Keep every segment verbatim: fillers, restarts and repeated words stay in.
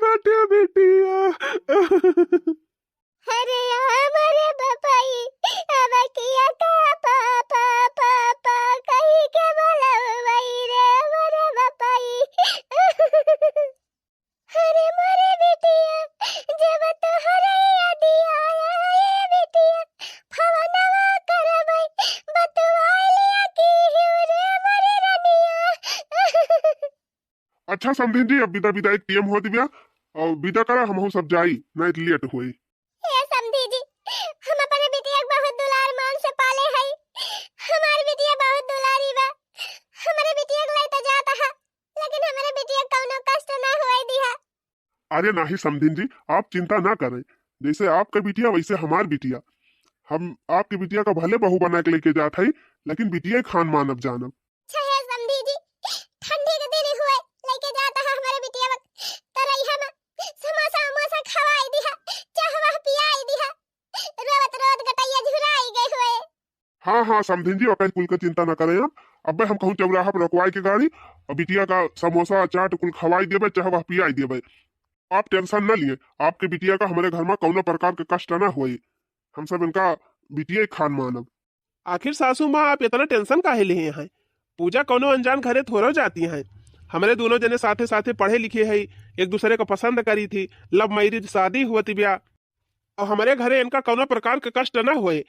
बाटे बिटिया। अरे हमरे बपई, अब किया का पापा, पापा कही के बोलवई रे हमरे बपई। अरे मोरे बिटिया, जब तोहरे यादिया आए बिटिया, फवनवा करबै, बतुआई लिया कि हिउ रे मोरे रनिया। अच्छा समधिन जी, अब विदा विदा एक टीएम होत बिया, और विदा करा, हमहू सब जाई, नहीं तो लेट होई। हे समधी जी, हम अपने बिटिया के बहुत दुलार मान से पाले हई। हमार बिटिया बहुत दुलारी बा। हमरे बिटिया के लइके जात हा, लेकिन हमरे बिटिया के कौनो कष्ट ना होए दिहा। अरे नाही समधिन जी, आप चिंता ना करें, जैसे आपका बिटिया वैसे हमार बिटिया। हम आपके बिटिया का भले बहू बना के लेके जात हई, लेकिन बिटिया खान मानब जानब। अच्छा हे समधी जी, ठंडी के दिन हुए, लेके जात हा हमरे बिटिया बक तरैया में समोसा उमोसा खवाई दिहा, चाहवा पियाई दिहा, रोवत रोवत गटैया झुराई गए हुए। हाँ हाँ समधिन जी, ओकर कुल के चिंता ना करें आप। अबे हम कहूँ चौराहा पर रुकवाई के गाड़ी, और बिटिया का समोसा चाट कुल खवाई देबे, चाहवा पियाई देबे। आप टेंशन ना लिए, आपके बिटिया का हमरे घर में कौनो प्रकार के कष्ट ना होए। हम सब इनका बिटिया खान मानब। आखिर सासू माँ, आप इतना टेंशन काहे लेहे हैं? पूजा कौनो अनजान घरे थोड़ो जाती हैं। हमरे दोनों जने साथे साथे पढ़े लिखे हैं, एक दूसरे को पसंद करी थी, लव मैरिज शादी हुआ थी ब्याह। और हमरे घरे इनका कौनो प्रकार के कष्ट ना होए।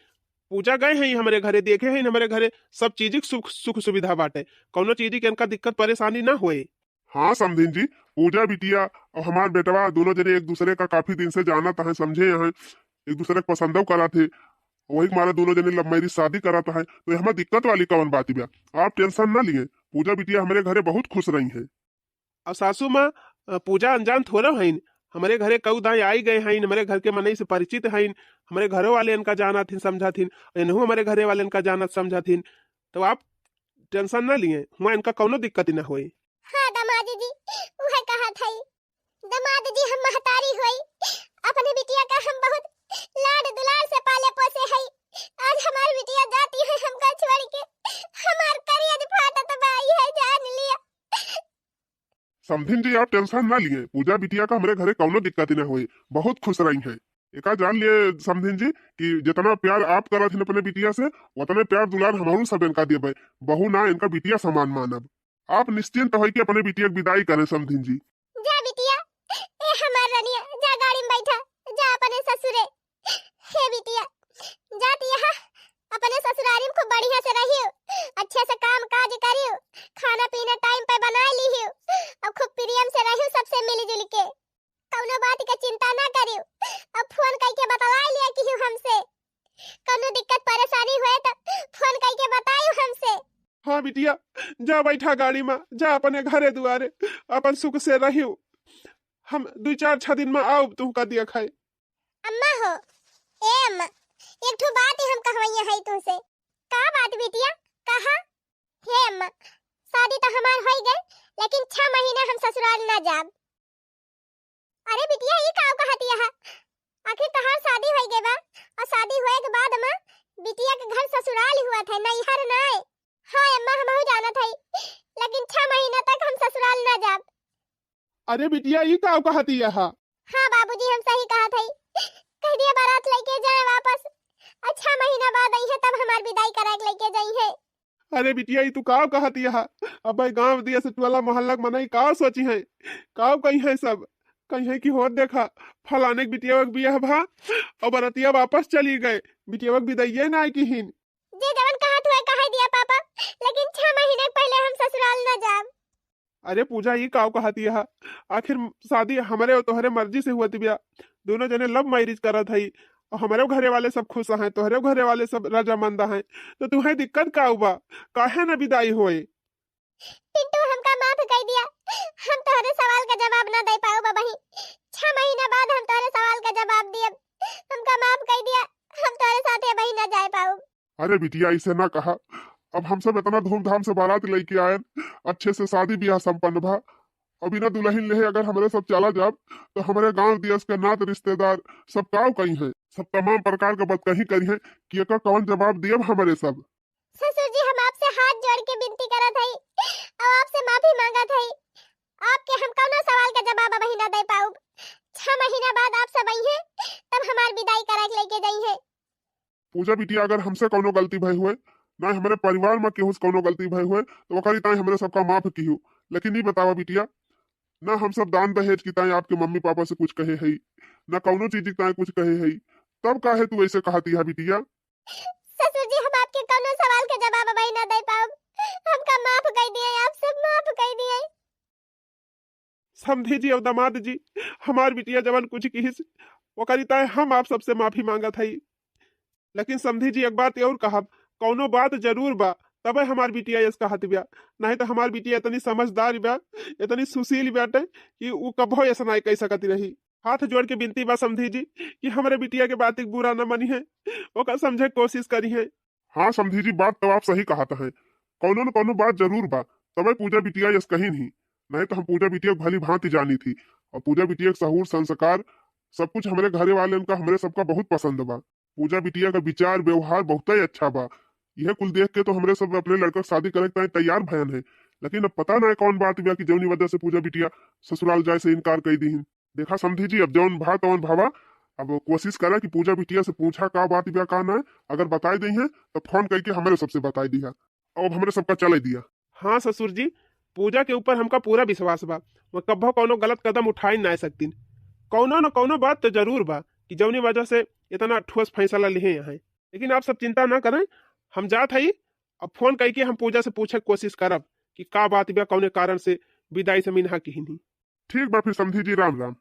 पूजा गए हैं हमरे घरे, देखे हैं हमरे घरे सब चीज के सुख, सुख सुविधा बाटे, कौनो चीज के इनका दिक्कत परेशानी ना होए। हाँ समधिन जी, पूजा बिटिया और हमार बेटवा दोनों जने एक दूसरे का काफी दिन से जानत हैं, समझे हैं, एक दूसरे के पसंदो करत है, वही के मारे दोनों जने लव मैरिज शादी करत हैं, तो हमें दिक्कत वाली कौन बात बा? आप टेंशन ना लिए, पूजा बिटिया हमरे घरे बहुत खुश रही है। और सासू माँ, अ, पूजा अनजान थोड़ो हईन, हमरे घरे कऊ दाई आई गए हईन, हमरे घर के मनई से परिचित हईन, हमरे घरो वाले इनका जानत हिन, समझत हिन, इनहू हमरे घरे वाले इनका जानत समझत हिन, तो आप टेंशन ना लिए, हुआ इनका कौनो दिक्कत ना होई। हाँ दामाद जी, उहे कहत हई। दामाद जी, हम महतारी होई, अपने बिटिया का हम बहुत लाड दुलार से पाले पोसे हई। आज हमार बिटिया जाती है हमका छोड़ के, हमार करेज फाटत बा, इहे जान लिया। समधिन जी, आप टेंशन ना लिए, पूजा बिटिया का हमरे घरे कौनो दिक्कत ना होई, बहुत खुश रही है। एका जान लिए समधिन जी कि जितना प्यार आप करत हिन अपने बिटिया से, उतने प्यार दुलार हमहू सब इनका देबे। बहू ना, इनका बिटिया समान मानब। आप निश्चिंत होई के अपने बिटिया के विदाई करें समधिन जी। जा बिटिया, ए हमार रनिया, जा गाड़ी में बैठा, जा अपने ससुरे। हे बिटिया, जात यहाँ अपने ससुरारी में खूब बढ़िया से रहियो, अच्छे से काम काज करियो, खाना पीना टाइम पे बनाए लिहियो और खूब प्रेम से रहियो सबसे मिलजुल के। कौनो बात के चिंता ना करियो, अब फोन करके बतला लिया कि हमसे कौनो दिक्कत परेशानी हुए तो फोन करके बताइयो हमसे। हाँ बिटिया, जा बैठा गाड़ी में, जा अपने घरे दुआरे, अपन सुख से रहियो। हम दुई चार छह दिन में आउब तुहका देखे। अम्मा हो, ए अम्मा, एक ठो बात हम कहवैया है तुमसे। का बात बिटिया, कहा? हे अम्मा, शादी तो हमार होई गए, लेकिन छह महीना हम ससुराल ना जाब। अरे बिटिया, ई का कहत यह? आखिर तहार शादी होई गए बा, और शादी होए के बाद अम्मा, बिटिया के घर ससुराल हुआ था, नैहर नाय। हाँ अम्मा, हमहू जानत हई, लेकिन छह महीना तक हम ससुराल ना जाब। अरे बिटिया, ई का कहत यह? हाँ बाबूजी, हम सही कहत हई। कह दिया बारात लेके जाए वापस, और छह महीना बाद आई है तब हमार विदाई करा के लेके जाई है। अरे बिटिया, ई तू का कहत यह? अबे गांव दिया से टोला मोहल्ला के मनई का सोची है, का कही है सब, कही है कि होत देखा फलाने के बिटिया के बियाह भा और बरतिया वापस चली गए, बिटिया के विदाइये ना किहिन। जे जवन कहत हुए कहे दिया पापा, लेकिन छह महीने के पहले हम ससुराल न जाब। अरे पूजा, ई काव कहत यह? आखिर शादी हमरे और तोहरे मर्जी से हुआ बिया, दोनों जने लव मैरिज करत हई, और हमरे घरे वाले सब खुश हैं, तोहरे घरे वाले सब रजामंद हैं, तो तुम्हें दिक्कत का बा? काहे न विदाई होए? पिंटू, हमका माफ कर दिया, हम तोहरे सवाल का जवाब ना दे पाओ बबही। छह महीना बाद हम तोहरे सवाल का जवाब दिए, हमका माफ कर दिया, हम तोहरे साथे बही ना जाए पाओ। अरे बिटिया, ऐसे ना कहा। अब हम सब इतना धूमधाम से बारात लेके आए, अच्छे से शादी ब्याह संपन्न भा। अब बिना दुल्हन लेहे अगर हमरे सब चला जाब, तो हमरे गांव देश के नात रिश्तेदार सब काव कही हैं, सब तमाम प्रकार के बतकही करी हैं कि एकर कौन जवाब दियब हमरे सब। ससुर जी, हम आपसे हाथ जोड़ के विनती करत हई और आपसे माफी मांगत हई। आपके हम कौनो सवाल का जवाब अबही ना दे पाउब। छह महीना बाद आप सब अइहे, तब हमार विदाई करा के लेके जइहे। पूजा बिटिया, अगर हमसे कौनो गलती भई हुए, ना हमरे परिवार में केहू से कौनो गलती भई हुए, तो ओकरी ताई हमरे सबका माफ किहू। लेकिन ई बतावा बिटिया, ना हम सब दान दहेज की ताई आपके मम्मी पापा से कुछ कहे हई, ना कौनो चीज की ताई कुछ कहे हई, तब काहे तू ऐसे कहती है बिटिया? ससुर जी, हम आपके कौनो सवाल के जवाब अबही ना दे पाउब। हमका माफ कर दिए, आप सब माफ कर दिए। समधी जी और दामाद जी, हमार बिटिया जवन कुछ किहिस, ओकरी ताई हम आप सबसे माफी मांगत हई। लेकिन समधी जी, एक बात और कहब, कौनो बात जरूर बा, तबे हमार बिटिया यस कहत बिया, नहीं तो हमार बिटिया इतनी समझदार बा, इतनी सुशील बाटे कि उ कभो ऐसा नहीं कह सकत रही। हाथ जोड़ के विनती बा समधी जी कि हमरे बिटिया के बात के बुरा न मनिहे, ओका समझे के कोशिश करिहे। हाँ समधी जी, बात तो आप सही कहत हैं, कौनो न कौनो बात जरूर बा, तबे पूजा बिटिया यस कहिन ही, नहीं तो हम पूजा बिटिया के भली भांति जानी थी। और पूजा बिटिया के सहूर संस्कार सब कुछ हमरे घरे वाले उनका, हमरे सबका बहुत पसंद बा। पूजा बिटिया का विचार व्यवहार बहुत ही अच्छा बा। यह कुल देख के तो हमरे सब अपने लड़का के शादी करे के ताई तैयार भयन है, लेकिन अब पता ना कौन बात बा कि जौनी वजह से पूजा बिटिया ससुराल जाए से इनकार कर दी। देखा समधी जी, अब जौन भा तौन भावा, अब कोशिश करा कि पूजा बिटिया से पूछा का बात बा का ना, अगर बताई दई है तो फोन करके हमरे सबसे बताई दिया, अब हमरे सबका चले दिया। हाँ ससुर जी, पूजा के ऊपर हमका पूरा विश्वास बा, वो कब्बो कौनो गलत कदम उठाई ना सकतीन। कौनो न कौनो बात तो जरूर बा कि जौनी वजह से इतना ठोस फैसला लिहे हैं। लेकिन आप सब चिंता ना करें, हम जात हई, अब फोन करके हम पूजा से पूछे के कोशिश करब कि का बात बा, कौने कारण से विदाई से मिनहा किहिन ही। ठीक बा फिर समधी जी, राम राम।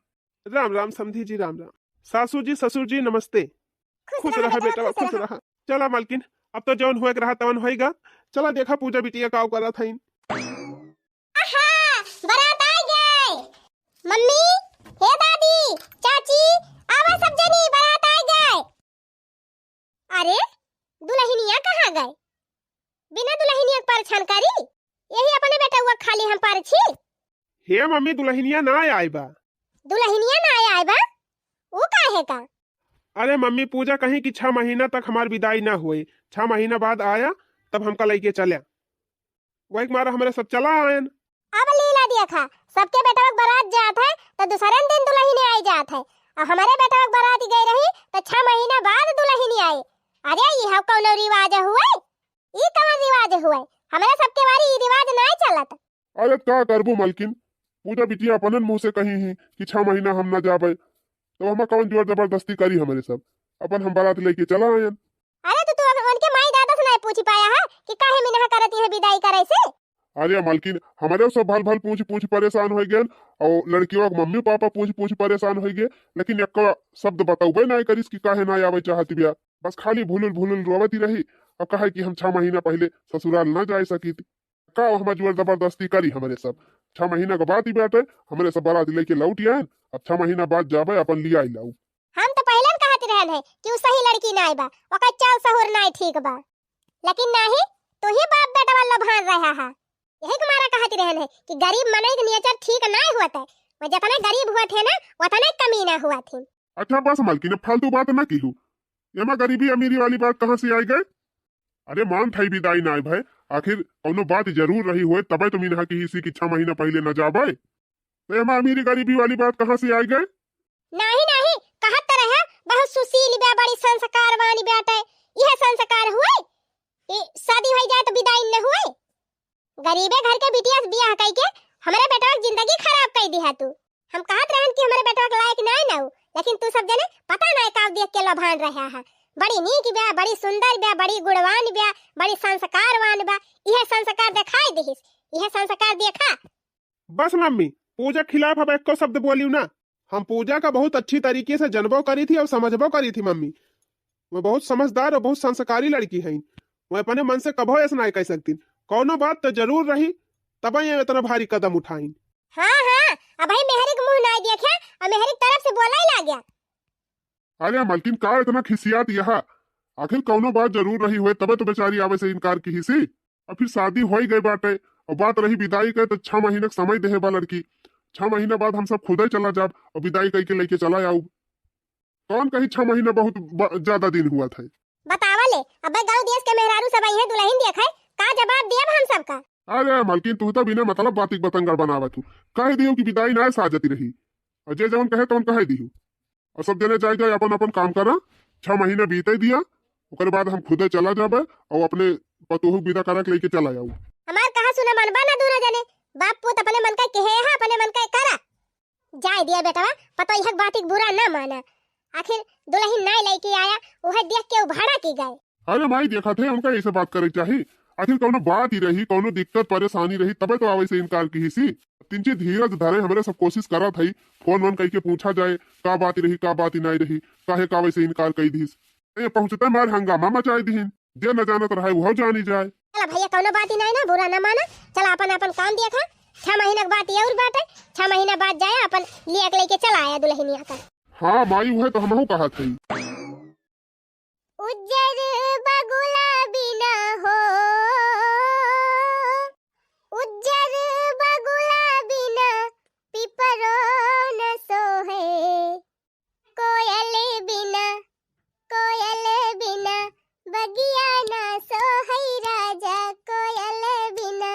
राम राम समधी जी, राम राम। सासू जी, ससुर जी, नमस्ते। खुश खुश रहा रहा बेटा, बेटवा, खुश खुश रहा। रहा। चला मालकिन, अब तो जौन होए के रहा तवन होइगा। चला देखा पूजा बिटिया का करत हईन। आहा, बारात आ गए। मम्मी, हे दादी, चाची, आवा सब जनी, बारात आ गए। अरे, दुलहिनिया कहाँ गए? बिना दुलहिनिया के परछन करी? यही अपने बेटउआ खाली हम परछी? हे मम्मी, दुलहिनिया ना आए बा। दुलहिनिया ना आए बा? ऊ काहे का? अरे मम्मी, पूजा कहीं कि छह महीना तक हमार विदाई ना होए, छह महीना बाद आया, तब हमका लइके चल्या। वही के मारा हमरे सब चला आयन। अब लीला देखा, सबके बेटवा के बारात जात है, तो दूसरे दिन दुलहिन आई जात है, और हमरे बेटवा के बारात गई रही, तो छह महीना बाद दुलहिन आई। अरे, यह कौनो रिवाज हुए? ई कौन रिवाज हुए? हमरे सबके बारी ई रिवाज नाय चलत। अरे, का करबू मलकिन, पूजा बिटिया अपनन मुँह से कही ही कि छह महीना हम ना जाबे, तो हम कौन जोर जबरदस्ती करी? हमरे सब अपन हम बारात लेके चला आयन। अरे, तो तू अगर उनके माई दादा से नाय पूछ पाया है कि काहे मिनहा करत है विदाई करे से? अरे मलकिन, हमरे सब भल भल पूछ पूछ परेशान हो गए, और लड़कियों के मम्मी पापा पूछ पूछ परेशान हो गए, लेकिन एक शब्द बतौबे नाय करिस कि काहे ना आवे चाहत बिया। बस खाली भुलुल भुलुल रोवत ही रही, और कहे कि हम छह महीना पहले ससुराल ना जाए सकित। का हमार जोर जबरदस्ती करी हमरे सब? छह महीना के बात ही बाटे, हमरे सब बारात लेके लौट आयन, अब छह महीना बाद जाबे अपन लिया लाऊ। हम तो पहले न कहत रहन है कि उ सही लड़की नाय बा, ओकर चाल सहूर नाय ठीक बा, लेकिन नाही, तू ही बाप बेटवा लोभान रहा है। यही के मारा कहत रहन है कि गरीब मनई के नेचर ठीक नाय हुआ है, वो जितने गरीब हुआ थे ना, उतने कमी ना हुआ थी। अच्छा बस मालकिन, अब फालतू बात ना कीहू। एमा गरीबी अमीरी वाली बात कहाँ से आई गए? अरे मान थाई विदाई ना आए भाई, आखिर कौनो बात जरूर रही होए, तबे तो मिनहा की हिस्सी की छह महीना पहले ना जाबे। तो एमा अमीरी गरीबी वाली बात कहाँ से आई गए? नाही, नाही, कहत तो रहे, बहुत सुशील बा, बड़ी संस्कारवान बाटे। यह संस्कार हुए? ई शादी हो जाए तो विदाई न हुए? गरीबे घर के बिटिया से बियाह कई के हमरे बेटवा के जिंदगी खराब कई दिहा तू। हम कहत रहन कि हमरे बेटवा के लायक नाय ना हो, लेकिन तू सब जने पता नाय का देख के लोभान रहा है। बड़ी नीक बा, बड़ी सुंदर बा, बड़ी गुणवान बा, बड़ी संस्कारवान बा। यह संस्कार दिखाई दिहिस, यह संस्कार देखा। बस मम्मी, पूजा खिलाफ अब एको शब्द बोलियो ना। हम पूजा का बहुत अच्छी तरीके से जनबो करी थी और समझबो करी थी मम्मी। वो बहुत समझदार और बहुत संस्कारी लड़की है। वो अपने मन से कभो ऐसा नाय कह सकती। कौनो बात तो जरूर रही, तब ये इतना भारी कदम उठाइन। हाँ, हाँ, अब भाई मेहरी के मुंह नाय देखे और मेहरी की तरफ से बोला ही लाग गया। अरे मलकिन, का इतना खिसियात यहा? आखिर कौनो बात जरूर रही हुए, तबे तो बेचारी आवे से इनकार किहिसी। अब फिर शादी हो ही गई बाटे, और बात रही विदाई के, तो छह महीने के समय देहे बा लड़की। छह महीना बाद हम सब खुदे चला जाब और विदाई करके लेके चला आऊब। कौन कही छह महीना बहुत ब-, ज्यादा दिन हुआ था। बतावा ले, अबे गाँव देश के मेहरारू सब आई है दुलहिन देखे, का जवाब दियब हम सबका? अरे मलकिन, तू तो बिना मतलब बातिक बतंगड़ बनावत हू। कह दियो कि बिदाई नाय साजति रही, और जे जवन कहे तवन कह दियो। और सब जने जाए जाए अपन अपन काम करा। छह महीना बीते दिया, ओकरे बाद हम खुदे चला जाबे और अपने पतोहू विदा करा के लेके चला जाऊ। हमार कहा सुना मनबा ना दूनो जने, बाप पूत अपने मन का कहे है, अपने मन का करा। जाए दिया बेटवा, पतोहिया के बातिक बुरा ना माना, आखिर दुलहिन नाय लेके आया, उहे देख के उ भाड़ा की गए। अरे माई, देखत है उनका ऐसे बात करे के चाही। आखिर कौनो बात ही रही, कौनो दिक्कत परेशानी रही, तबे तो आवे से इनकार किहिसी। तिनची धीरज धरे, हमरे सब कोशिश करत हई, फोन वोन कइके पूछा जाए, का बात रही, का बात ही नाय रही, काहे का वैसे इनकार कई दिहिस। ए, पहुँचते मार हंगामा मचाए दिहिन, जे न जानत रहे उहो जानी जाए। चला भैया, कौनो बात ही नाय ना, बुरा ना माना। चला अपन अपन काम देखा, छह महीना के बात ये और बाटे, छह महीना बाद जाए अपन लिया के लेके चला आया दुलहिनिया का। हाँ माई, उहे तो हमहू कहत हई। उज्जर बगुला बिना हो, उज्जर बगुला बिना पिपरो न सोहे। कोयल बिना, कोयल बिना बगिया न सोहे राजा, कोयल बिना,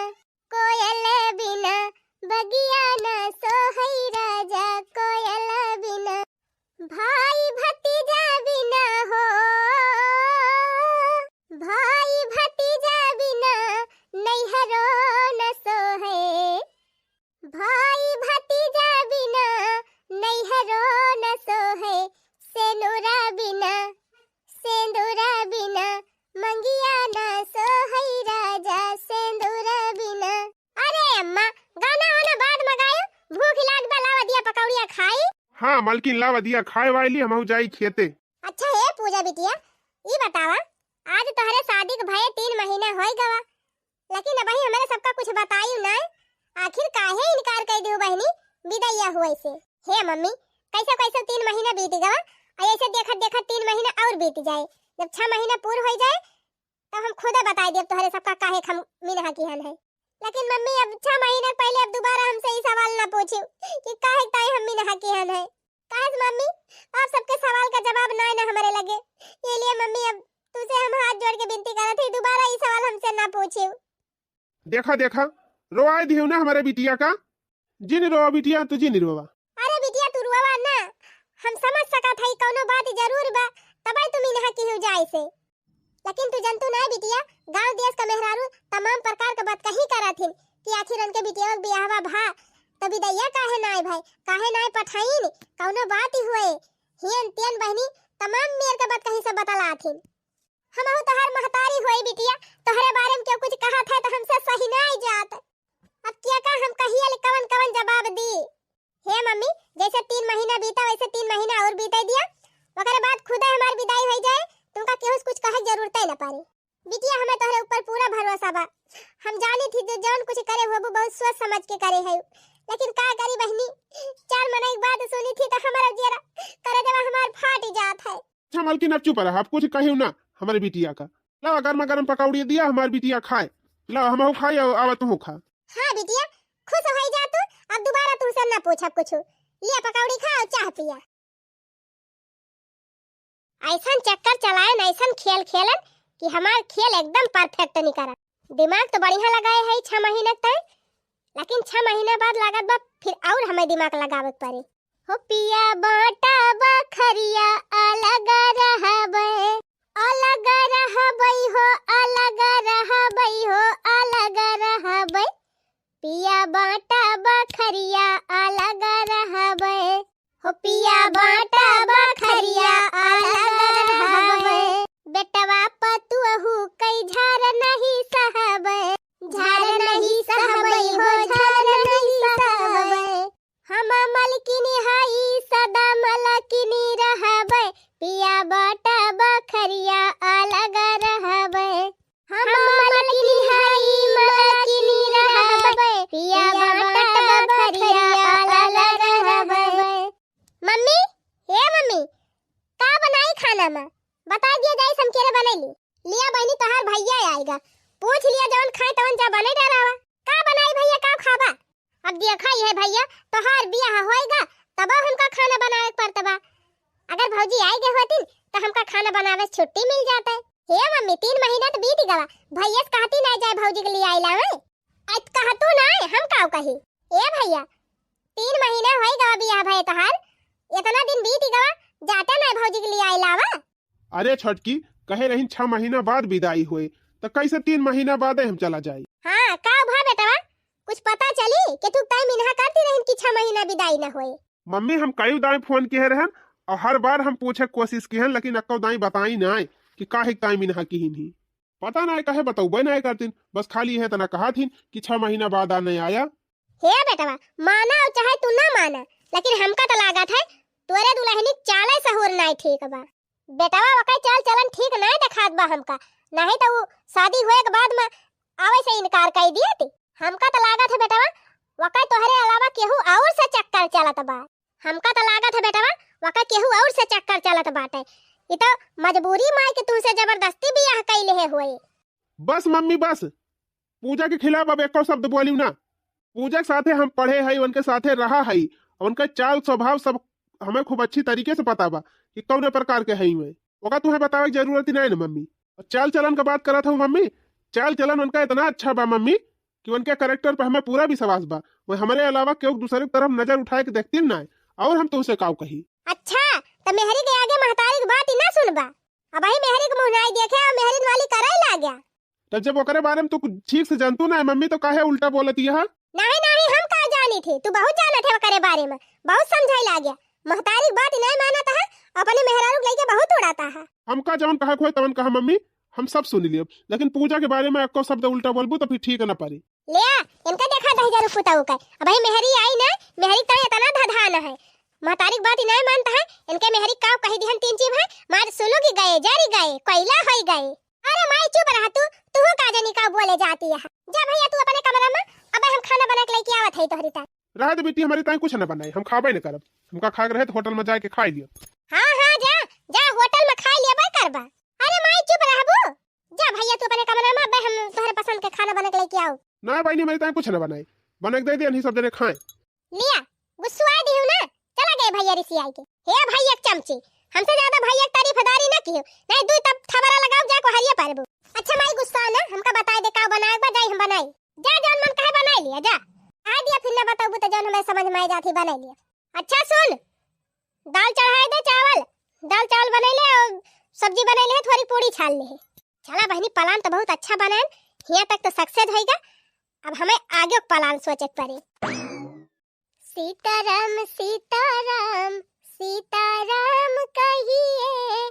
कोयल बिना बगिया न सोहे राजा, कोयल बिना। भाई भतीजा बिना हो, भाई भतीजा बिना नैहरो न सोहे। भाई भतीजा बिना नैहरो न सोहे। सेनुरा बिना, सेनुरा बिना मंगिया न सोहे राजा, सेनुरा बिना। अरे अम्मा, गाना वाना बाद में गायो, भूख लाग बा, लावा दिया पकौड़िया खाई। हाँ मलकिन, लावा दिया खाए वाली, हमहू जाई खेते। अच्छा हे पूजा बिटिया, ई बतावा, आज तोहरे शादी के भये तीन महीना होई गवा, लेकिन अबही हमरे सबका कुछ बतायू नाय, आखिर काहे इनकार कई दिहू बहिनी बिदैया हुए से? हे मम्मी, कैसे कैसे तीन महीना बीत गवा, और ऐसे देखत देखत तीन महीना और बीत जाए, जब छह महीना पूर हो जाए तब हम खुदे बताई देब तोहरे सबका काहे हम मिनहा किहन है। लेकिन मम्मी, अब छह महीना पहले अब दोबारा हमसे ई सवाल ना पूछियो कि काहे ताई हम मिनहा किहन है। काहे से मम्मी, आप सबके सवाल का जवाब ना है ना हमारे लगे। ये लिए मम्मी, अब तुझसे हम हाथ जोड़ के विनती करत हई, दोबारा ई सवाल हमसे ना पूछियो। देखा, देखा, रोवाए दियो ना हमारे बिटिया का। जिन रोवा बिटिया, तू जिन रोवा। अरे बिटिया, तू रोवा ना, हम समझ सकत हई कौनो बात जरूर बा, तबे तू मिनहा किहू जाए से। लेकिन तू जनतू नाय बिटिया, गांव देश का मेहरारू तमाम प्रकार के बात कही करत हिन कि आखिर उनके बिटिया के बियाहवा भा तो बिदैया काहे नाय भाई, काहे नाय पठाइन, कौनो बात ही हुए। हियन तियन बहिनी तमाम मेर के बात कही सब बतलात हिन। हमहू तोहार महतारी होई बिटिया, तोहरे बारे में केहू कुछ कहत है तो हमसे सही नाय जात। अब क्या का हम कहिए ले कवन कवन जवाब दी? हे मम्मी, जैसे तीन महीना बीता वैसे तीन महीना और बीते दिया, ओकरे बाद खुदे हमार विदाई हो जाए, तुमका केहू से कुछ कहे के जरूरत ही न पड़े। बिटिया, हमें तोहरे ऊपर पूरा भरोसा बा। हम जानी थी जो जौन कुछ करे होबू बहुत सोच समझ के करे है, लेकिन का करी बहिनी, चार मनई के बात सुनी थी तो हमारा जेरा करे देवा हमार फाट जात है। अच्छा मलकिन, अब चुप रहा, अब कुछ कहियो ना हमारे बिटिया का। लावा गर्मा गर्म पकौड़ी दिया, हमार बिटिया खाए। लावा, हमहू खाई और आवा तू खा। हाँ बिटिया, खुश हो जा तू, अब दोबारा तुमसे ना पूछब कुछ। लिया पकौड़ी खा और चाह पिया। ऐसन चक्कर चलायन, ऐसन खेल खेलन कि हमार खेल एकदम perfect निकरा। दिमाग तो बढ़िया लगाए है छह महीना तक, लेकिन छह महीना बाद लागत बा फिर और हमें दिमाग लगावे के पड़ी। हो पिया बाटा बखरिया अलग रहबे, अलग रहबे हो, अलग रहबे हो, अलग रहबे। पिया बाटा बखरिया अलग रहबे, हो पिया बाटा बखरिया अलग रहबे। बेटवा पतुअहू कई झार नहीं सहबे, झार नहीं सहबे हो, झार नहीं सहबे। हम मलकिनी हई सदा मलकिनी रहबे, पिया बाटा बखरिया अलग रहबे। हम मलकिनी हई मलकिनी रहबे, पिया बाटा बखरिया अलग रहबे। मम्मी, हे मम्मी, का बनाई खाना में? बताई दिया जाए, हम केरे बनैली। लिया बहिनी, तोहार भैया आएगा, पूछ लिया, जवन खाए तवन जा बने डरावा। का बनाई भैया, का खाबा? अब देखा ही है भैया, तोहार बियाह होएगा, तब हमका खाना बनावे के पड़त बा। अगर भौजी आई गए होती, तो हमका खाना बनावे से छुट्टी मिल जाता है। हे मम्मी, तीन महीना तो बीत गवा, भैया से कहती ना जाए भौजी के लिए आई लावे। अत कहतू नाय, हम काव कही? ए भइया, तीन महीना होइ गवा बियाह भए तोहार, एतना दिन बीत गवा, जाते नाय भौजी के लियाए लावा। अरे छोटकी, कहे रहिन छह महीना बाद बिदाई होए, त कैसे तीन महीना बादे हम चला जाई? हाँ, काव भा बेटवा, कुछ पता चली कि तू तय मिनहा करती रहिन कि छह महीना बिदाई न होए? मम्मी, हम कई दाई फोन किहे रहन और हर बार हम पूछे कोशिश किहन, लेकिन अक्को दाई बताई नाय कि काहे ताई मिनहा किहिन ही। पता नाय काहे बतौबे नाय करतिन, बस खाली इहे तना कहत हिन कि छह महीना बाद आने आया। हे बेटवा, माना और चाहे तू ना माना, लेकिन हमका त लागत है तोरे दुलहनी चाले सहूर नाय ठीक बा। बेटवा, ओकर चाल चलन ठीक नाय देखात बा हमका, नहीं त उ शादी होए के बाद में आवे से इनकार कर दियती। हमका त लागत है बेटवा, ओकर तोहरे अलावा केहू और से चक्कर चलत बा। हमका त लागत है बेटवा, ओकर केहू और से चक्कर चलत बाटे। ई त मजबूरी माई के तुमसे जबरदस्ती बियाह कई लेहे होए। बस मम्मी बस, पूजा के खिलाफ अब एको शब्द बोलियो ना। पूजा के साथे हम पढ़े हई, उनके साथे रहा हई, उनका चाल स्वभाव सब हमें खूब अच्छी तरीके से पता बा कि कौने प्रकार के हई वे। ओका तुहे बतावे के जरूरत ही नहीं ना मम्मी। और चाल चलन का बात करत हूँ मम्मी, चाल चलन उनका इतना अच्छा बा मम्मी कि उनके कैरेक्टर पर हमें पूरा विश्वास बा। वो हमारे अलावा केहू दूसरे की तरफ नजर उठाए के देखती ना, और हम तुमसे काव कही। अच्छा, त मेहरी के आगे महतारी की बात ही ना सुनबा। अबही मेहरी के मुँह नाई देखे और मेहरिन वाली करे लाग गया। तब जब ओकरे बारे में तू कुछ ठीक से जानतू ना है मम्मी, तो काहे उल्टा बोलत यह? नहीं, नहीं, हम का जानी थे, तू बहुत जानत है ओकरे बारे में, बहुत समझाई लाग गया। महतारी की बात नहीं मानत है, अपने मेहरारू के लेके बहुत उड़ाता है। हमका जवन कहे खोए तवन कहा मम्मी, हम सब सुन लियो, लेकिन पूजा के बारे में एको शब्द उल्टा बोलबू तो फिर ठीक ना पड़ी। ले आ, इनका देखा दहिजरू पुताऊ का। अबही मेहरी आई ना, मेहरी तो इतना धधान है। महतारी की बात ही नहीं मानता है, इनके मेहरी काव कही दिहन तीन चीज है, मार सुलुगी गए, जरी गए, कोयला होई गए। अरे माई चुप रहा तू, तू का जानी का बोले जाती है। जा भइया तू अपने कमरा में, अबे हम खाना बना के लेके आवत है तोहरी ताई। रहे दे बेटी, हमारी ताई कुछ न बनाई, हम खाबे न करब। हमका खाए के रहे तो होटल में जाके खाई लियो। हाँ, हाँ, जा, जा होटल में खाई लेबे करबा। अरे माई चुप रहबू, जा भइया तू अपने कमरा में, अबे हम तोहरे पसंद के खाना बना के लेके आओ। ना बहिनी, हमारी ताई कुछ न बनाई, बना के दे दे, यही सब जने खाए। लिया, गुस्सुआ दिहू ना, चला गए भइया रिसियाई के। हे भइया के चमची, हमसे ज्यादा भइया के तारीफदारी ना कियो, नहीं दुई तब थबरा लगाओ जा कोहरिया पारबू। अच्छा माई गुस्सा ना, हमका बताए दे का बनाए बा, जाई हम बनाई। जा जौन मन कहे बनाई लिया, जा। आ दिया फिर ना बताबू तो जौन हमें समझ में आ जाती बनाई लिया। अच्छा सुन, दाल चढ़ाए दे चावल, दाल चावल बनाई ले और सब्जी बनाई ले, थोड़ी पूड़ी छान ले। चला बहिनी, प्लान तो बहुत अच्छा बनाए, हियाँ तक तो सक्सेस होइगा, अब हमें आगे प्लान सोचे के पड़ी। सीताराम सीताराम सीताराम कहिए,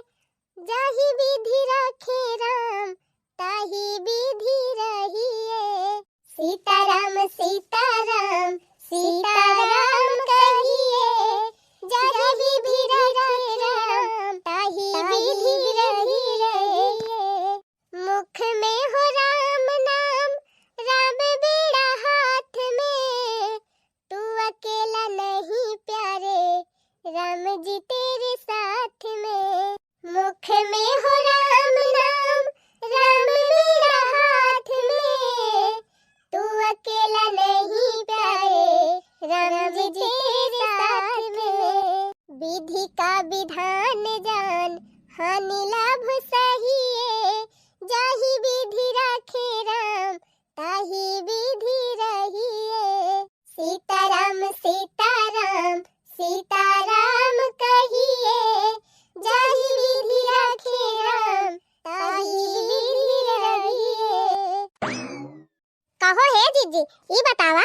जाहि विधि राखे राम ताहि विधि रहिए। सीताराम सीताराम सीताराम कहिए, जाहि विधि राखे राम ताहि विधि रहिए। मुख में हो राम नाम, राम बीड़ा हाथ में, तू अकेला नहीं प्यारे, राम जी तेरे साथ में। मुख में हो राम नाम, राम बीड़ा हाथ में, तू अकेला नहीं प्यारे, राम जी तेरे साथ में। विधि का विधान जान, हानि लाभ सहिए, जाहि विधि राखे राम, ताहि विधि रहिए। सीताराम सीताराम सीताराम कहिए, जाहि विधि राखे राम, ताहि विधि रहिए। कहो हे जीजी, ई बतावा,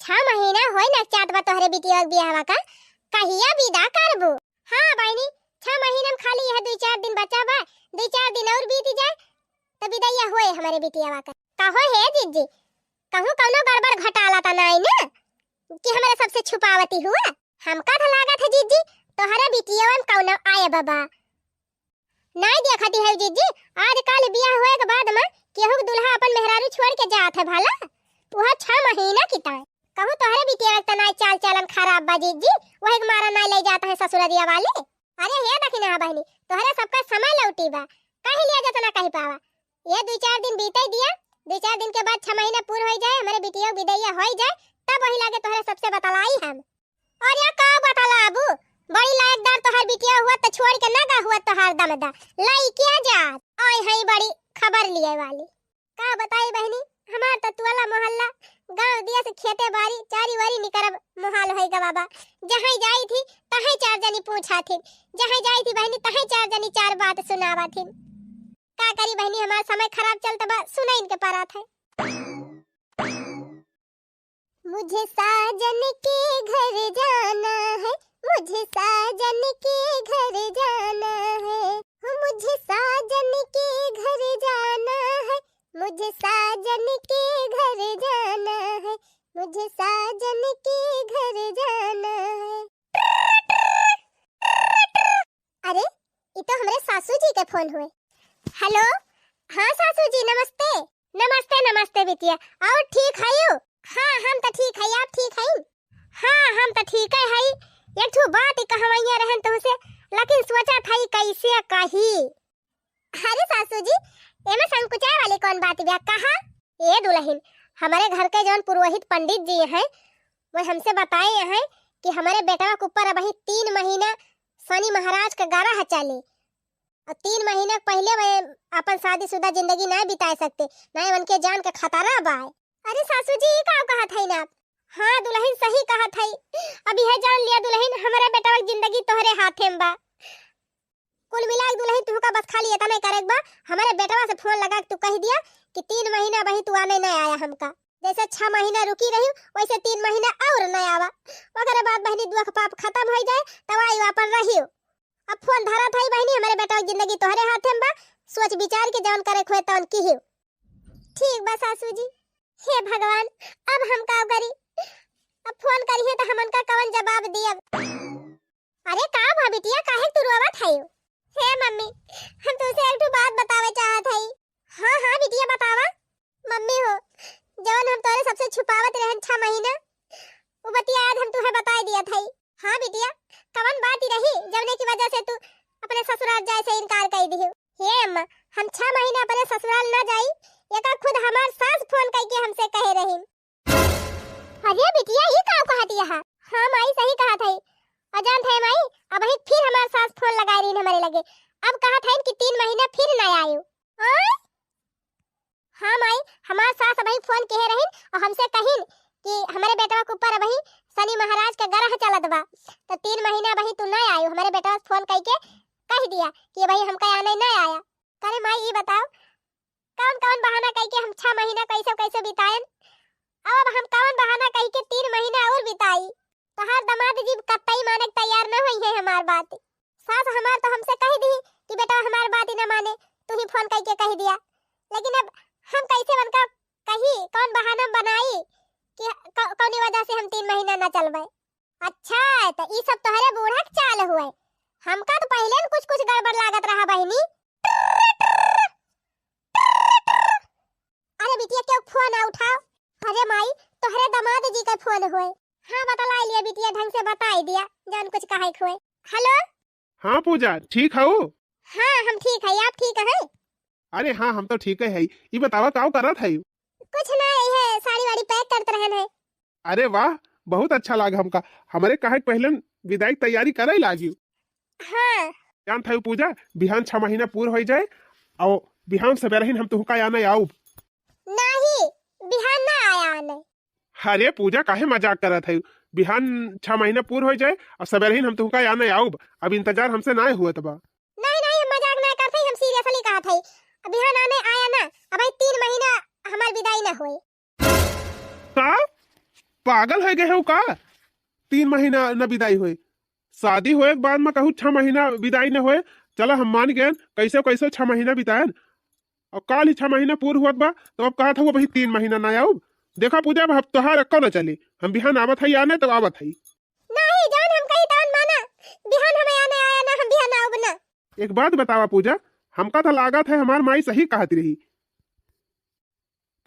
छह महीना होई ना चात बा तोहरे बिटिया के बियाहवा का, कहिया विदा करबू? हाँ बहिनी, छह महीना में खाली यह दुई चार दिन बचा बा, दुई चार दिन और बीत जाए, त बिदैया होए हमरे बिटियावा का। कहो हे जीजी, कहूँ कौनो गड़बड़ घोटाला त नाई ना कि हमरे सबसे छुपावती हुआ? हमका त लागत है जीजी, तोहरे बिटियावा में कौनो आए बा। नाई देखती है जीजी, आजकल बियाह होए के बाद में केहू के दुल्हा अपन मेहरारू छोड़ के जात है भला, वह छह महीना की ताई। कहूँ तोहरे बिटिया के त नाई चाल चलन खराब बा जीजी, वही के मारा नाई ले जात है ससुररिया वाले। अरे हे दखिनहा बहिनी, तोहरे सबका समय लौटी बा, कही लिया जतना कही पावा। ये दुई चार दिन बीते दिया, दुई चार दिन के बाद छह महीना पूर होई जाए, हमरे बिटिया के बिदैया होई जाए, तब वही लागे तोहरे सबसे बतलाई हम। अरे का बतलाबू, बड़ी लायकदार तोहार बिटिया हुआ त छोड़ के ना गा हुआ तोहार दमदा लइकिया जात। आई हई बड़ी खबर लिए वाली। का बताई बहिनी, हमार त टोला मोहल्ला, गाँव दिया से खेते बारी, चारी वारी निकरब मोहाल होई गा बाबा। जहाँ जाई थी, तहाँ चार जनी पूछा थी, जहाँ जाई थी बहिनी, तहाँ चार जनी चार बात सुनावा थी। का करी बहिनी, हमार समय खराब चलत बा, सुनइन के परात है। मुझे साजन के घर जाना है, मुझे साजन के घर जाना है, हो मुझे साजन के घर जाना है, मुझे साजन के घर जाना है, मुझे साजन के घर जाना है। अरे, ई तो हमरे सासू जी के फोन हुए। हेलो, हाँ सासू जी, नमस्ते। नमस्ते, नमस्ते बिटिया, और ठीक हयू? हाँ, हम तो ठीक हई, आप ठीक हई? हाँ, हम तो ठीक है हई। एक ठो बात ही कहवैया रहन तुमसे, लेकिन सोचा था ई कैसे कही। अरे सासू जी, एमे संकुचाए वाली कौन बात बा, कहा? ए दुल्हन, हमारे घर के जौन पुरोहित पंडित जी हैं, वो हमसे बताए हैं कि हमारे बेटवा के ऊपर अबही तीन महीना शनि महाराज का ग्रह चले, और तीन महीना के पहले वे अपन शादीशुदा जिंदगी नहीं बिता सकते, नहीं उनके जान के खतरा बा। अरे सासू जी, ई का कहत हईन आप? हाँ दुल्हन, सही कहत हई। अब यह जान लिया दुल्हन, हमारे बेटवा के जिंदगी तोहरे हाथे में बा। कुल मिला के दुल्हन, तुहका बस खाली इतना करे के बा, हमारे बेटवा से फोन लगा के तू कह दिया कि तीन महीना अबही तू आने नहीं आया हमका। जैसे छह महीना रुकी रही, वैसे तीन महीना और नहीं आवा। ओकरे बाद बहिनी दुख पाप खत्म हो जाए, तब आई अपन रहियो। अब फोन धरत हई बहिनी, हमारे बेटवा के जिंदगी तोहरे हाथे में बा, सोच विचार के जौन करे के होए तौन किहियो। ठीक बा सासू जी। हे भगवान, अब हम का करी? अब फोन करिहे त हम उनका कवन जवाब दियब? अरे का भा बिटिया, काहे तू रोवत हई? हे मम्मी, हम तुमसे एक ठो बात बतावे चाहत हई। हाँ हाँ बिटिया, बतावा। मम्मी हो, जवन हम तोरे सबसे छुपावत रहन छह महीना, उ बतिया आज हम तुहे बताई दियत हई। हाँ बिटिया, कवन बात ही रही जवने की वजह से तू अपने ससुराल जाए से इनकार कर दियो? हे अम्मा, हम छह महीना अपने ससुराल ना जाई, एका खुद हमार सास फोन करके हमसे कहे रही। अरे बिटिया, ई का कहत यहा? हाँ माई, सही कहत हई। अजान थे माई, अबही फिर हमार सास फोन लगाए रही हमारे लगे। अब कहत हईन कि तीन महीना फिर ना आयो। आय? हाँ माई, हमार सास अबही फोन किहे रहिन और हमसे कहिन कि हमारे बेटवा के ऊपर अबही शनि महाराज का ग्रह चलत बा, तो तीन महीना अबही तू ना आयो। हमारे बेटवा से फोन करके कह दिया कि अबही हमका आने ना आया। करे माई, ई बताओ, कौन कौन बहाना कह के हम छह महीना कैसे कैसे बिताएन? अब हम कौन बहाना कह के तीन महीना और बिताई? तोहार दामाद जी कतई माने के तैयार न होई है हमार बात। सास हमार तो हमसे कह दी कि बेटा हमार बात ही न माने, तू ही फोन कह के कह दिया। लेकिन अब हम कैसे उनका कही, कौन बहाना बनाई कि क-, कौनी वजह से हम तीन महीना न चलबे? अच्छा, तो ई सब तोहरे बूढ़ा के चाल हुए। हमका तो पहले न कुछ कुछ गड़बड़ लागत रहा बहिनी। अरे बिटिया, क्यों फोन ना उठाओ? अरे माई, तोहरे दामाद जी का फोन हुए। हाँ, बतला लिया बिटिया, ढंग से बताई दिया, जौन कुछ कहे के हुए। हेलो। हाँ पूजा, ठीक हऊ? हाँ, हम ठीक है, आप ठीक है? अरे हाँ, हम तो ठीक है। ई बतावा, काव करत है? कुछ ना, ये साड़ी वाड़ी पैक करत रहन है। अरे वाह, बहुत अच्छा लाग हमका। हमरे कहे के पहले विदाई के तैयारी करे लागियो। हाँ। जानत हऊ पूजा, बिहान छह महीना पूर होई जाए, और बिहान सबेरहिन हम तुहका आने आउब। नहीं, बिहान ना आया आने। अरे पूजा, काहे मजाक करत हऊ? बिहान छह महीना पूर होई जाए और सबेरहिन हम तुहका आने आउब। अब इंतजार हमसे ना हुआ तबा। नहीं, नहीं, हम मजाक ना करत हई, हम seriously कहत हई। अब बिहान आने आया ना, अबही तीन महीना हमार विदाई ना होई। का? पागल हो गए हो का? तीन महीना न विदाई होए? शादी होए के बाद में कहू छह महीना विदाई न होए? चला हम मान गए, कैसे कैसे छह महीना बिताएन। और काल ही छह महीना पूर हुआ बा, तो अब कहा था वो भाई तीन महीना ना आउब। देखा पूजा, अब तोहार अक्को न चली, हम बिहान आवत हई आने, तब आवत हई। नहीं, जौन हम कही तौन माना, बिहान हम आने आया ना, हम बिहान आउब ना। एक बात बतावा पूजा, हमका तो लागत है हमार माई सही कहत रही।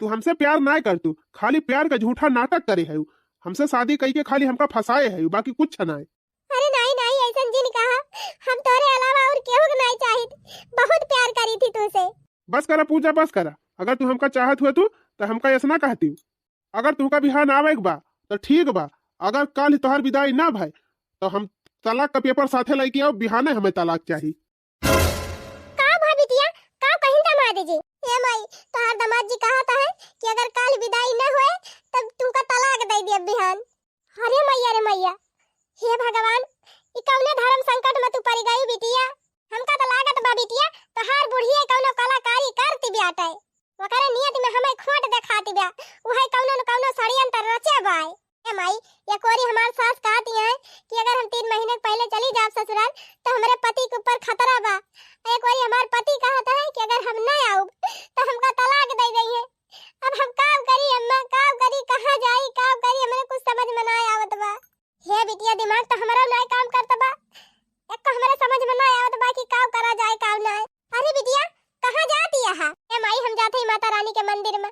तू हमसे प्यार नाय कर, तू खाली प्यार का झूठा नाटक करे है। हमसे शादी कई के खाली हमका फंसाए है, बाकी कुछ नाय। अरे नाई, नाई, ऐसन जिन कहा, हम तोरे अलावा और केहू के नाई चाहित, बहुत प्यार करी थी तुझसे। बस करा पूजा, बस करा। अगर तू हमका चाहत हुआ तू, तो हमका ऐसा ना कहती। अगर तुहका बिहान आवे के बा, तो ठीक बा। अगर काल तोहार विदाई ना भय, तो हम तलाक का पेपर साथे लेके आओ, बिहाने हमें तलाक चाही। का भा बिटिया, का कहिन दामाद जी? ए माई, तोहार दामाद जी कहत है कि अगर काल विदाई न होए, तब तुमका तलाक दे दिया बिहान। अरे मैया रे मैया, हे भगवान, ई कौने धर्म संकट में तू पड़ गई बिटिया? हमका तो लागत बा बिटिया, तोहार बुढ़िया कौनो कलाकारी करती बाटे। ओकरे नियत में हमें खोट देखाती बा, उहे कौनो न कौनो षड्यंत्र रचे बाय। ए माई, एक ओरी हमार सास कहती हैं कि अगर हम तीन महीने के पहले चली जाब ससुराल, तो हमरे पति के ऊपर खतरा बा। एक ओरी हमार पति कहत है कि अगर हम न आउब, तो हमका तलाक दे दइहे। अब हम काम करी अम्मा, काम करी, कहाँ जाई, काम करी, हमरे कुछ समझ में ना आवत बा। हे बिटिया, दिमाग तो हमरो नाय काम करत बा, एक तो हमरे समझ में ना आवत बा कि का करा जाए, का नाय। अरे बिटिया, कहाँ जाती है? ए माई, हम जात हई माता रानी के मंदिर में,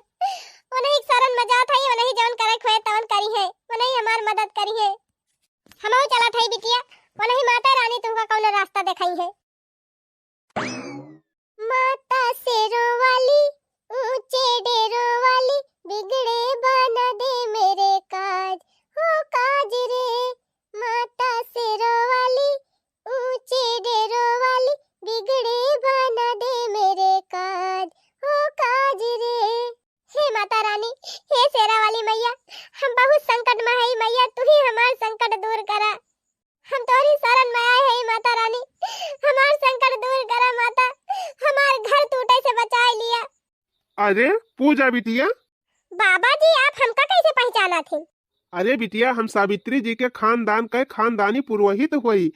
उन्हीं के शरण में जात हई, उन्हीं जवन करे खोए तवन करी है, उन्हीं हमार मदद करी है। हमहू चलत हई बिटिया, उन्हीं माता रानी तुमका कौनो रास्ता देखाई है। माता शेरों वाली, ऊंचे डेरों वाली, बिगड़े बना दे मेरे काज, हो काज रे। माता शेरों वाली, ऊंचे डेरों वाली, बिगड़े बना दे मेरे काज, हो काज रे। हे माता रानी, हे शेरा वाली मैया, हम बहुत संकट में हई मैया, तू ही हमार संकट दूर करा। हम तोहरी शरण में आए हई माता रानी, हमार संकट दूर करा माता, हमार घर टूटे से बचाए लिया। अरे पूजा बिटिया। बाबा जी, आप हमका कैसे पहचाना थे? अरे बिटिया, हम सावित्री जी के खानदान के खानदानी पुरोहित होई।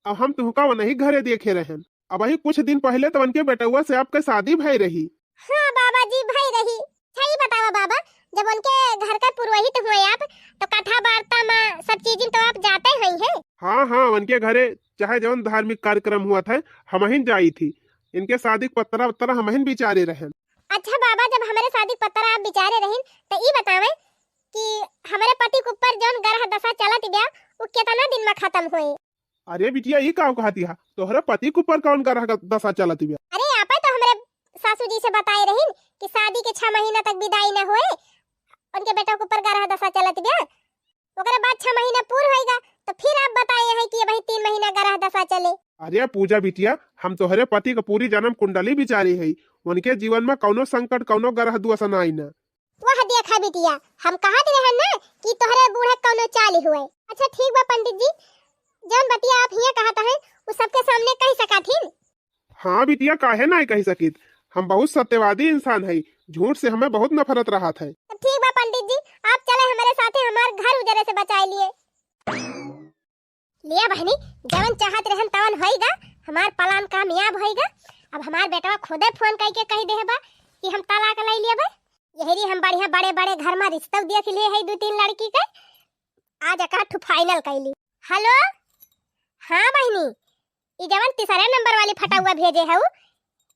अब हम तुहका वनही घरे देखे रहन। अबही कुछ दिन पहले तो उनके बेटउआ से आपके शादी भई रही। हाँ बाबा जी, भई रही। अच्छा, ई बतावा बाबा, जब उनके घर के पुरोहित हुए आप, तो कथा वार्ता में सब चीजें तो आप जाते ही हैं। हाँ, हाँ, उनके घरे चाहे जौन धार्मिक कार्यक्रम हुआ था, हमहिन जाई थी। इनके शादी के पत्रा वत्रा हमहिन बिचारे रहन। अच्छा बाबा, जब हमरे शादी के पत्रा आप बिचारे रहिन, तो ई बतावे कि हमरे पति के ऊपर जौन ग्रह दशा चलत बा, उ केतना दिन में खत्म होए? अरे बिटिया, ई का कहती हा? तोहरे पति के ऊपर कौन ग्रह ग-, दशा चलत बा? अरे, आपे तो हमरे सासू जी से बताए रहिन कि शादी के छह महीना तक विदाई न होए, उनके बेटा के ऊपर ग्रह दशा चलत बा। ओकरे बाद छह महीना पूर होइगा, तो फिर आप बताए हैं कि अबही तीन महीना ग्रह दशा चले। अरे पूजा बिटिया, हम तोहरे पति के पूरी जन्म कुंडली बिचारी है, उनके जीवन में कौनो संकट, कौनो ग्रह दोष ना आई ना। वह देखा बिटिया, हम कहत रहन ना कि तोहरे बूढ़ा कौनो चाल हुए। अच्छा ठीक बा पंडित जी, जौन बतिया आप हियां कहत हैं, उ सबके सामने कह सकत हिन? हाँ बिटिया, काहे नाय कह सकित? हम बहुत सत्यवादी इंसान हई, झूठ से हमें बहुत नफरत रहत है। तो ठीक बा पंडित जी, आप चले हमरे साथे, हमार घर उजरे से बचाए लिए। लिया बहनी, जवन चाहत रहन तवन होइगा, हमार प्लान कामयाब होइगा। अब हमार बेटवा खुदे फोन कइके कह दे बा कि हम तलाक ले लिए बा। यही री हम बढ़िया बड़े बड़े घर में रिश्ता देख लिए है दो तीन लड़की के, आज एक आध final कैली। हेलो, हाँ बहनी, ई जवन तीसरे नंबर वाली फटौआ भेजे हऊ,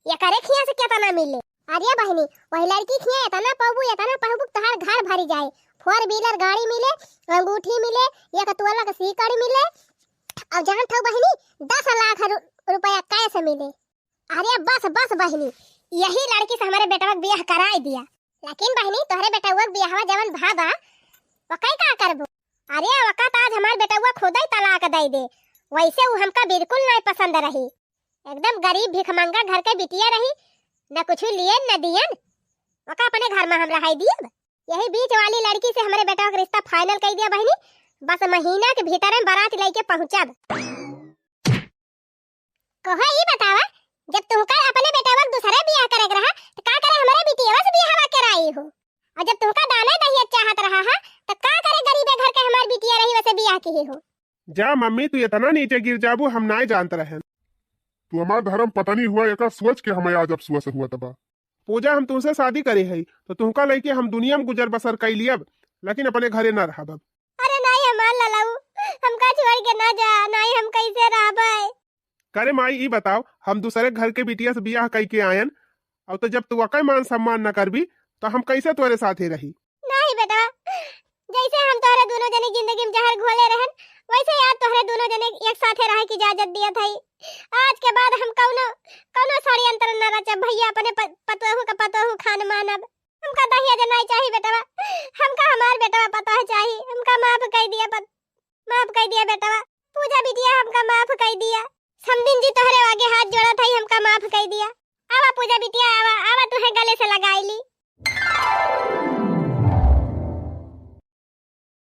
एकरे खिया से केतना मिले? अरे बहनी, वही लड़की खिया एतना पौबू, एतना पौबू, तोहार घर भरी जाए। Four wheeler गाड़ी मिले, अंगूठी मिले, एक तोला के सीकड़ मिले, और जानत हऊ बहनी, दस लाख रु-, रुपया cash मिले। अरे बस, बस बहनी, यही लड़की से हमरे बेटवा के बियाह कराई दिया। लेकिन बहनी, तोहरे बेटवा के बियाहवा जवन भा बा, ओके का करबू? अरे ओका त आज हमार बेटवा खुदे तलाक दे दे, वैसे उ हमका बिल्कुल नहीं पसंद रही। एकदम गरीब भिखमंगा घर के बिटिया रही, न कुछ लियन न दियन, ओका अपने घर में हम रहाई दियब। यही बीच वाली लड़की से हमरे बेटवा के रिश्ता final कर दिया बहनी, बस महीना के भीतर में बारात लेके पहुँचब। कहो ई बतावा, जब तुमका अपने बेटवा के दूसरे बियाह करे के रहा, त का करे हमरे बिटिया से बियाहवा कराई हो? और जब तुमका दाने दहिया चाहत रहा हा, त का करे गरीबे घर के हमार बिटिया रही वसे बियाह की हो? जा मम्मी, तू इतना नीचे गिर जाबू, हम नाय जानत रहन। तू हमार धर्म पत्नी हुआ, एका सोच के हमें आज अफसोस हुआ तबा। पूजा, हम तुमसे शादी करे हई, तो तुमका लेके हम दुनिया में गुजर बसर कई लियब, लेकिन अपने घरे ना रहब अब। अरे नाई हमार ललऊ, हमका छोड़ के ना जा, नाई हम कैसे रहबे? करे माई, ई बताओ, हम दूसरे घर के बिटिया से बियाह कई के आयन, अब तो जब तू ओकर मान सम्मान ना करबी, तो हम कैसे तोरे साथे रही? नहीं बेटवा, जैसे हम तोहरे दोनों जने जिंदगी में जहर घोले रहन, वैसे आज तोहरे दोनों जने एक साथे रहे की इजाजत दियत हई। आज के बाद हम कौनो, कौनो षड्यंत्र न रचब भैया, अपने प-, पतोहू का पतोहू खान मानब। हमका दहेज नहीं चाही बेटवा, हमका हमार बेटवा पतोह चाही। हमका माफ कई दिया, पत-, माफ कई दिया बेटवा। पूजा बिटिया, हमका माफ कई दिया। समधिन जी, तोहरे आगे हाथ जोड़त हई, हमका माफ कई दिया। आवा पूजा बिटिया, आवा, आवा, तुहे गले से लगाई ली।